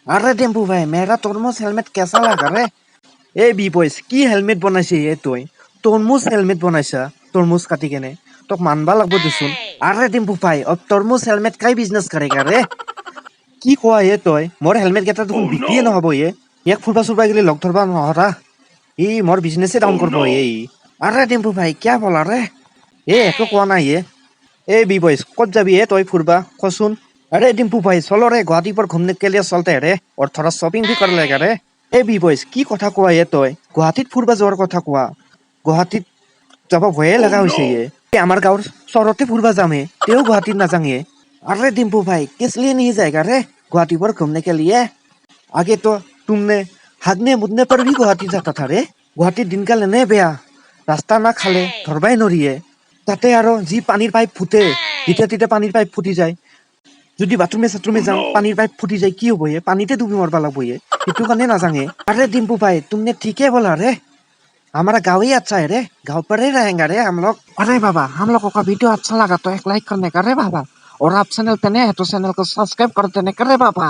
अरे डिम्पू भाई, मेरा তৰমুজ হেলমেট कैसा लगा रे? এই বি বইজ, কি হেলমেট বনাইছে এ তই? তৰমুজ হেলমেট বনাইছা তৰমুজ কাটি কেনে, তোক মানবা লাগব দেচোন। আৰে ডিম্পু ভাই, অ তৰমুজ হেলমেট কাই বিজনেছ কৰেগা ৰে? কি কোৱা এ তই? মোৰ হেলমেট কেইটা দেখোন বিক্ৰীয়ে নহ'ব এ। ইয়াক ফুৰবা চুৰবা গেলে লগ ধৰবা নহৰা, ই মোৰ বিজনেছে ডাউন কৰিব এই। আৰে ডিম্পু ভাই, क्या बोला रे? এ একো কোৱা নাই এ। এই বি বইজ, ক'ত যাবি এ তই ফুৰবা, কচোন? अरे डिम्पू भाई, चलो रे, गुवाहाटी पर घूमने के लिए चलते हैं रे और थोड़ा शॉपिंग भी कर लेगा रे। এই বি বইজ, কি কথা কোৱা এ তই? গুৱাহাটীত ফুৰবা যোৱাৰ কথা কোৱা? গুৱাহাটীত যাব ভয়ে লগা হৈছে এ। এই আমাৰ গাঁৱৰ চৰতে ফুৰবা যাম হে, তেওঁ গুৱাহাটীত নাযাঙে। अरे डिम्पू भाई, किस लिए नहीं जाएगा रे गुवाहाटी पर घूमने के लिए? आगे तो तुमने हागने मुदने पर भी गुवाहाटी जाता था रे। গুৱাহাটীত দিনকাল এনে বেয়া, ৰাস্তা না খালে ধৰবাই নৰিয়ে। তাতে আৰু যি পানীৰ পাইপ ফুটে, যেতিয়া তেতিয়া পানীৰ পাইপ ফুটি যায়। যদি বাথৰুমে চাথৰুমে যাওঁ, পানীৰ পাইপ ফুটি যায়, কি হ'ব এ? পানীতে ডুবি মৰবা লাগব এ। সেইটো কাৰণে নাযাঙে। अरे डिम्पू भाई, तुमने ठीके बोला रे, हमारा गाँव ही अच्छा है रे, गाँव पर ही रहेंगे रे हम लोग। अरे बाबा, हम लोगों का वीडियो अच्छा लगा तो एक लाइक करने का रे बाबा, और आप चैनल पे नए हैं तो चैनल को सब्सक्राइब कर देने का रे बाबा।